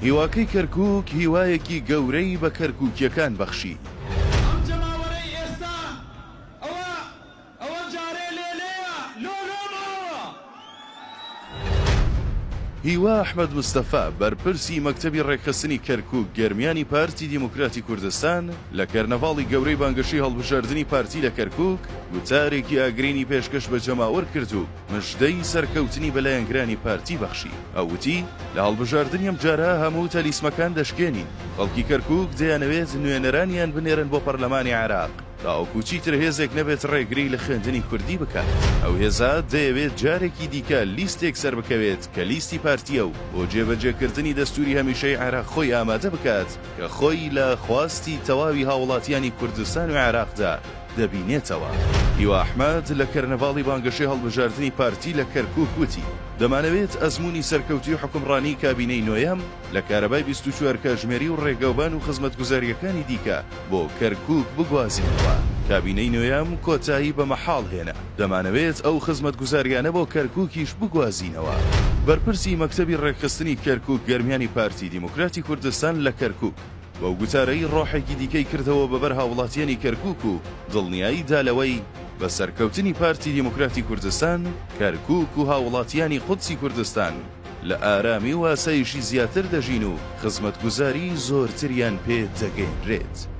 هیواکەی کەرکوک هیوایەکی گەورەی بە کەرکوکیەکان بەخشی. ئەم جەماوەرەی ئێستا ئەوە ئەوە جارێ لێلێیە لۆ لۆ ماوە. هیوا ئەحمەد مستەفا، بەرپرسی مەکتەبی ڕێکخستنی کەرکوک گەرمیانی پارتی دیموکراتی کوردستان، لە کەرنەڤاڵی گەورەی بانگەشەی هەڵبژاردنی پارتی لە کەرکوک، گوتارێکی ئاگرینی پێشکەش بە جەماوەر کرد و مژدەی سەرکەوتنی بە لایەنگرانی پارتی بەخشی. ئەو وتی، لە هەڵبژاردنی ئەمجارە هەموو تەلیسمەکان دەشکێنین، خەڵکی کەرکوک دەیانەوێت نوێنەرانیان بنێرن بۆ پەرلەمانی عێراق، تاوەکو چیتر هێزێک نەبێت ڕێگری لە خوێندنی کوردی بکات. ئەو هێزە دەیەوێت جارێکی دیکە لیستێک سەربکەوێت کە لیستی پارتییە و بۆ جێبەجێکردنی دەستوری هەمیشەی عێراق خۆی ئامادە بکات کە خۆی لە خواستی تەواوی هاوڵاتیانی کوردستان و عێراقدا دەبینێتەوە. هیوا ئەحمەد لە کەرنەڤاڵی بانگەشەی هەڵبژاردنی پارتی لە کەرکوک وتی، دەمانەوێت ئەزموونی سەرکەوتووی حوکمڕانیی کابینەی نۆیەم لە کارەبای 24 کاژمێری و ڕێگەوبان و خزمەتگوزارییەکانی دیکە بۆ کەرکوک بگوازینەوە. کابینەی نۆیەم کۆتایی بە مەحاڵ هێنا، دەمانەوێت ئەو خزمەتگوزارییانە بۆ کەرکوکیش بگوازینەوە. بەرپرسی مەکتەبی ڕێکخستنی کەرکوک گەرمیانی پارتی دیموکراتی کوردستان لە کەرکوک، بەو گوتارەی ڕۆحێکی دیکەی کردەوە بەبەر هاوڵاتیانی کەرکوک و دڵنیایی دا لەوەی بە سەرکەوتنی پارتی دیموکراتی کوردستان، کەرکوک و هاوڵاتیانی قودسی کوردستان لە ئارامی و ئاسایشی زیاتر دەژین و خزمەتگوزاری زۆرتریان پێ دەگەیەنرێت.